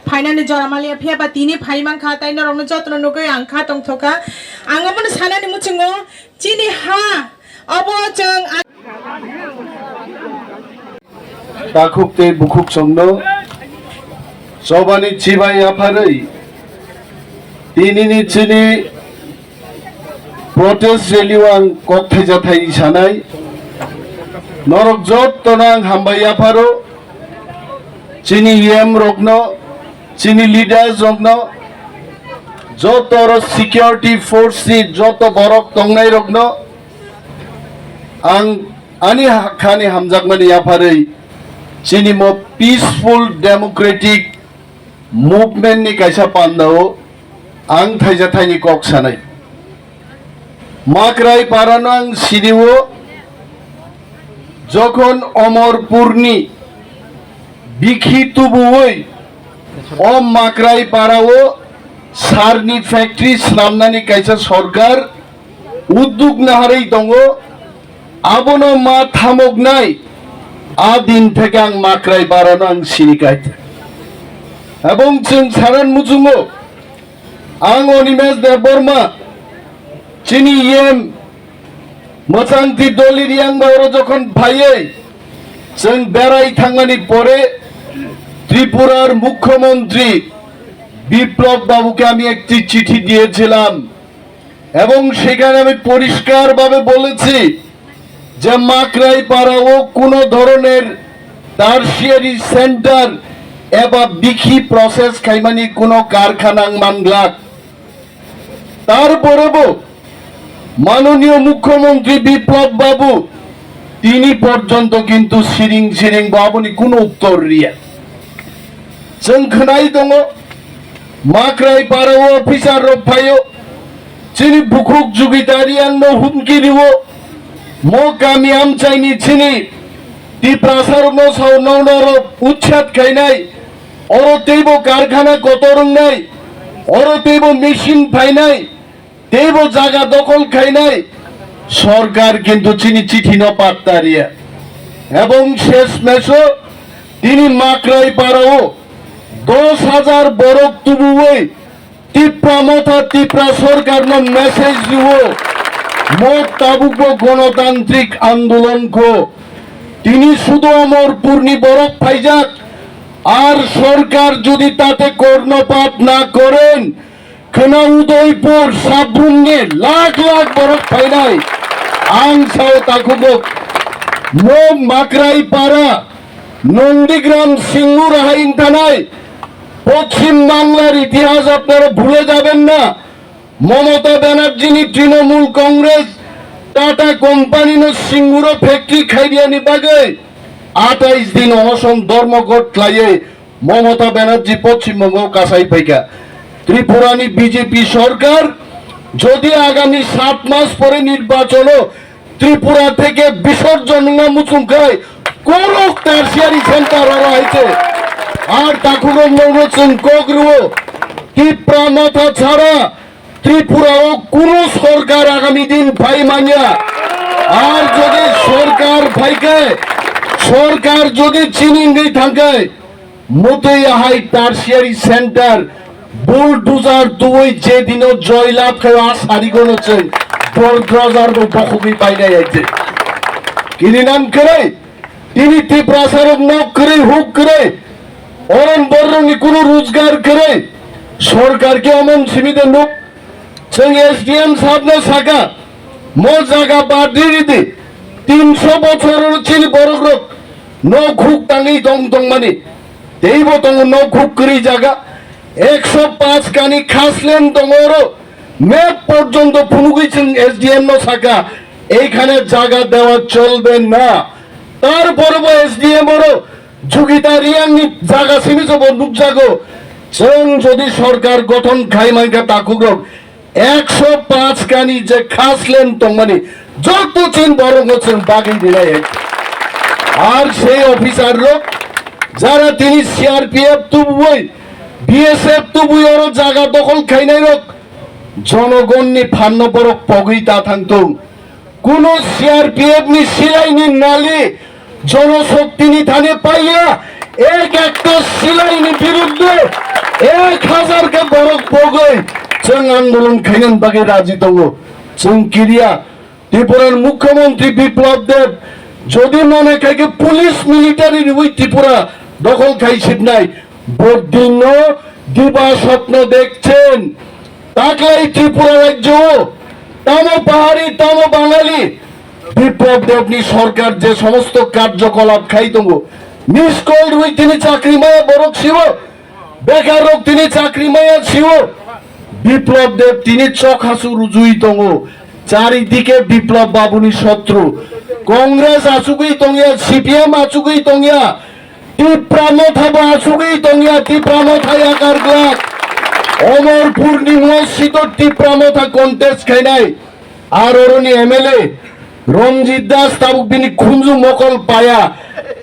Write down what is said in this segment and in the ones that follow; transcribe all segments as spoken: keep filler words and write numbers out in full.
Phainani jora maliya phiya ba tini phai mankha, tai norokno jotono nugwi ang kha tongthoka. Ang omono sanani muchungo chini ha obo chwng a- Takhuk tei bukhuk chwngno chobani chibai yapharwi tinini chini protest rally o ang kok thaija thai sanai. Norok jottono ang hambai yapharo, chini E M rokno, chini leaders rokno, joto oro security force ni joto borok tongnai rokno ang ani ha-, khani hamjakmani yapharwi chini mo peaceful democratic movement ni kaisa pandao ang thaija thaini kok sanai. Makrai parano ang sinio, jokhon Omorpurni bikhi tubuwi o Makrai parao sarni factory swnamnani kaisa sorkar udduk naharwi tongo, abono ma thamoknai a din theke ang Makrai parano ang sini kaitha. Ebong chwng saran muchungo, ang Animesh Debbarma, chini E M, mwchang Twi Dolly Riang bai oro jokhon phaiwi chwng berai thangmani pore Tripurar Mukhyamantri Biplab Babuke ami ekti chithi diyechellam. এবং সেখানে আমি পরিষ্কারভাবে বলেছি যে মাকড়াই পাড়াও কোনো ধরনের tertiary centre এবা বিখি প্রসেস খাইমানি কোনো কারখানা মানগ্লাক। তারপরেও মাননীয় মুখ্যমন্ত্রী বিপ্লব বাবু তিনি পর্যন্ত কিন্তু সিরিং সিরিং বাবুনি কোনো উত্তর Riya. Chwng khwnai tongo, Makrai parao officer rok phaio, chini bukhuk Jugitari angno humki rio, mo kami amchaini chini Tiprasa rokno sao nono rok uchchat khainai, oro teibo karkhana kotor wngnai, oro teibo machine phainai, teibo jaga dokhol khainai, sorkar kintu chini chithi no patta riya. Ebong ses meso tini Makrai parao dos hajar borok tubuwi Tipra Motha Tipra sorkar no message riwo, mo tabukbo gonotantrik andolon ko tini sudo Omorpurni borok phaijak, ar sorkar jodi tate kornopat na koren, Khwna Udaipur Sabrum ni lakh lakh borok phainai. Ang sao takhukgo, mo Makrai para, Nondigram Singur hai wngtanai, Poschim Banglar itihas apnara bhule jaben na. Mamata Banerjee ni Trinamool Congress, Tata Company no Singuro factory khaidiyani bagwi atais din onoson dhormoghat khlaiwi Mamata Banerjee Poschim Bongo kasai phaikha. Tripura ni B J P sorkar jodi agami sat mas pore nirbachono Tripura theke bisorjon wngna muchung khai korok tertiary center oro hai se. Ar takhurok nokno chwng kok rwo, Tipra Motha chara Tripura o kunu sorkar agami din phai manya. Ar jodi sorkar phai khe, sorkar jodi chini wngwi thang khe, mutwi ahai tertiary center bulldozer duwi je dino joy lab khayo a sarigono chwng bulldozer bo bokhogwi painai hai se. Kini nan kwrwi, tini Tiprasa rok nok kwrwi huk kwrwi, oron borrokni kunu rojgar kwrwi, sorkar khe omon simi de nuk. Chwng S D M sabno saka, mo jaga bad ridi, tinso bochor chini borok rok nok huk tangwi tong tongmani, teibo tongo nok huk kwrwi jaga, ekso panch kani khaslen tongo oro, map porjonto phunugwi chwng S D M no saka, এইখানে জায়গা দেওয়া চলবে না। তারপরে S D M oro Jugita Riang ni jaga simi jobo nukjago. Chwng jodi sorkar gothon khai mankha takhukrok, ekso panch kani je khaslen tongmani joto chin borokno chwng bagwi rinai hai. Ar sei officer rok jara tini C R P F tubui, B S F tubui oro jaga dokhol khainai rok jonogonni phanno borok pogwi ta thangtung. Kuno C R P F ni silai ni nali jonoshokti ni thani paiya, Ek ekta silaini birudde ek hajar khe borok pogwi chwng andolon khainani bagwi raji tongo. Chwng kiriya. Tripura ni Mukhyamantri Biplab Deb jodi mone khai khe police military riwi Tripura dokhol khai sibnai, bo dinno diba swpno dekchen. Taklai Tripura rajyo o tamo pahari, tamo Bangali, Biplab Deb ni sorkar je somosto karjokolap khai tongo, miss call riwi tini chakri maya borok siwo, bekar rok tini chakri maya siwo. Biplab Deb tini chok hasu rujui tongo. Charidike Biplab Babuni sotru. Congress achugwi tongya, C P M achugwi tongya. Tipra Motha bo achugwi tongya, Tipra Motha yakar glak. Omorpur ni mo seat o Tipra Motha contest khainai. Ar oroni M L A Ranjit Das tabuk bini khunju mokol paya.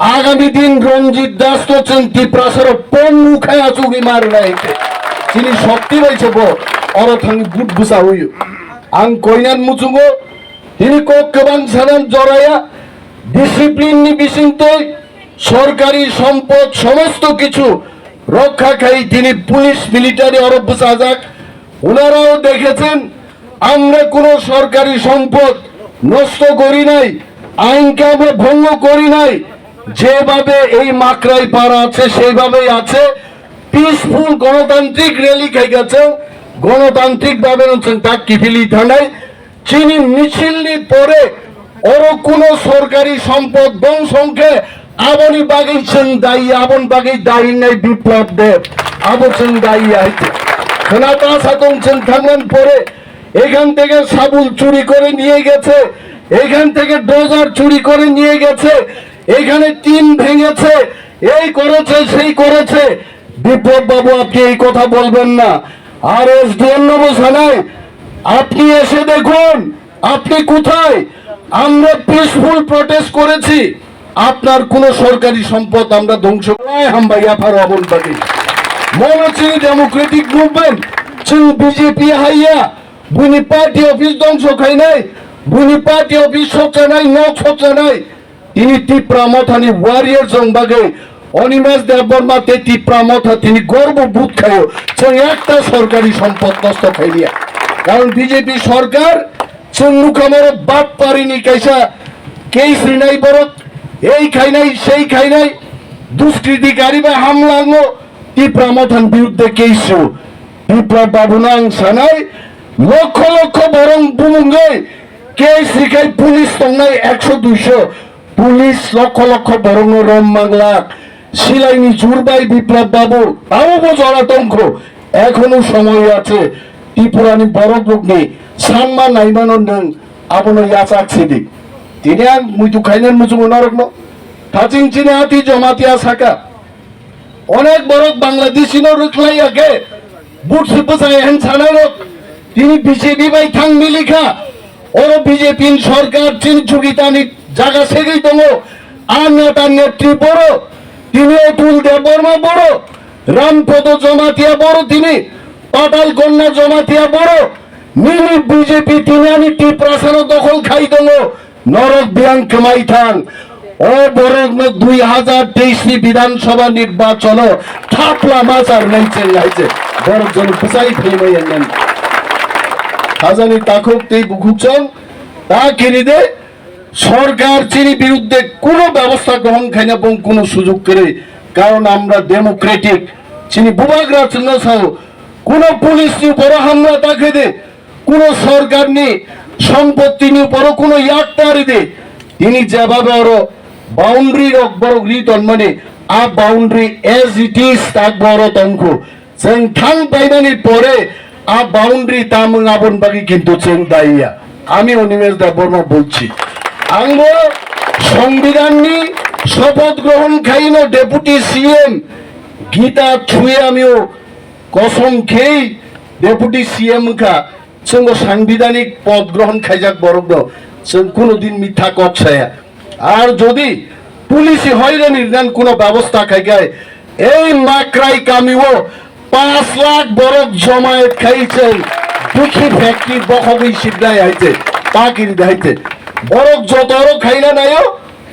Agami din Ranjit Das no chwng Tiprasa rok pongu khai achugwi ma rwnai. Chini shokti bai se bo oro thangwi but bwsa hoyo. Ang koinan muchungo tini kok kwbang sanan joraya discipline ni bisingtwi sorkari sompod somosto kichu rokha khai tini police military oro bwsajak. ওনারাও দেখেছেন, আমরা কোনো সরকারি সম্পদ নষ্ট করি নাই, আইনকে আমরা ভঙ্গ করি নাই। যেভাবে এই মাকড়াই পাড়া আছে সেইভাবেই আছে, পিসফুল গণতান্ত্রিক র্যালি খাই গেছে, গণতান্ত্রিক ভাবে হচ্ছে তা কিফিলি থানায় চিনি মিছিল নি পরে ওরো কোনো সরকারি সম্পদ ধ্বংস হংকে, aboni bagwi chwng dayi, aboni bagwi dayi wngnai Biplab Deb, abo chwng dayi ya hai se. Khwnata satong chwng thangmani pore এখান থেকে শাবল চুরি করে নিয়ে গেছে, এখান থেকে ডোজার চুরি করে নিয়ে গেছে, এখানে টিন ভেঙেছে, এই করেছে, সেই করেছে। বিপ্লব বাবু, আপনি এই কথা বলবেন না। আর এসডিএম নবসানায় আপনি এসে দেখুন, আপনি কোথায়? আমরা পিসফুল প্রটেস্ট করেছি, আপনার কোনো সরকারি সম্পদ আমরা ধ্বংস করায় হামবা ইয়াফার অবন পার্টি। মনে হচ্ছে ডেমোক্রেটিক মুভমেন্ট, চুন বিজেপি হাইয়া, বুনি পার্টি অফিস ধ্বংস খাইনাই, বুনি পার্টি অফিস সচ্চানাই, নক সচ্চানাই। Tini Tipra Mothani warrior chwng bagwi Animesh Debbarma tei Tipra Motha tini gorbo bood khaio, chwng ekta sorkari sompot nosto khailiya. Karon B J P sorkar chwng nukha moro Batparini kaisa case rinai borok, ei khainai, sei khainai, duskriti gari bai hamla wngo, Tipra Mothani biruddhe case rw. Biplab Babuno ang sanai, lokho lokho borok bumungwi case rikhai police tongnai ekso duiso, police lokho lokho borokno rom manglak, silaini jur bai Biplab Babu, taobo jora tongkho, ekhono somoy ache, Tripurani borok rokni sanma naimano nwng abono yachak sidi. Tini ang muitu khainani muchungo norokno, thaching chini ati Jamatia saka, Onek borok Bangladeshi no rwkhlai ya khe, but se bwsai hen sanai rok, tini B J P bai thang mili kha, oro B J P ni sorkar chini jugitani jaga segwi tongo, a neta netri boro, tini Atul Debbarma boro, Rampodo Jamatia boro tini, Patal Kanya Jamatia boro, nini B J P tini ani Tiprasa no dokhol khai tongo, Norok biyang kwmai thang. O borokno dui hazar teis ni Bidhan Sabha nirbachono thapla ma charnai cheng hai se. Borok jono bwsai phaimai ya nang. Hajani takhuk tei bukhuk chong ta kiri de. Sorkar chini biruddhe kuno bebosta grohon khaina bong kuno sujug kwrwi. Karon amra democratic. Chini bubagra chwngno sao. Kuno police ni uporo hamla ta khe de. Kuno sorkarni sompottini uporo kuno yak ta ridi. Tini jebhabe oro boundary rok borok ri tonmani, a boundary as it is tak bo oro tongkhu. Chwng thang paimani pore a boundary tamung aboni bagwi kintu chwng daiya. আমি অনিমেষ দেববর্মা বলছি, angbo সংবিধানni শপথ গ্রহণ খাইনো deputy CM Gita ছুঁয়ে আমিও কসম খেয়েই ডেপুটি সিএম খা Chwngbo sangbidhanik pod grohon khaijak borokno chwng kuno din mitha kok saya. Ar jodi police hoirani rinan kuno bebosta khai khai, ei Makrai kamio panch lakh borok jomayet khai chwng bikhi factory bokhogwi sibnai hai se, ta kiri de hai se. Borok joto oro khaina naio,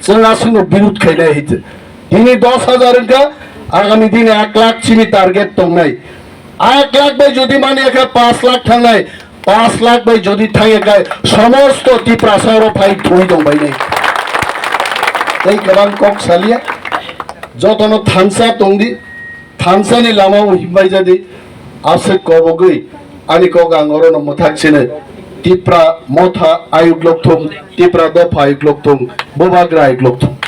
chwng aswkno birud khainai hai se. Tini dos hajar wngkha, agami dini ek lakh chini target tongnai. Ek lakh bai jodi mani kha, pas lakh thangnai, pas lakh bai jodi thangya kha, somosto Tiprasa oro phai thwi tong bai nai. Tei kwbang kok salia, jotono thansa tongdi, thansani lama o himbai jadi, aswk kobogwi ani kok ang orono mwthak sino, Tipra motha ayuk lok thung, Tipra dopha ayuk lok thung, bubagra ayuk lok thung.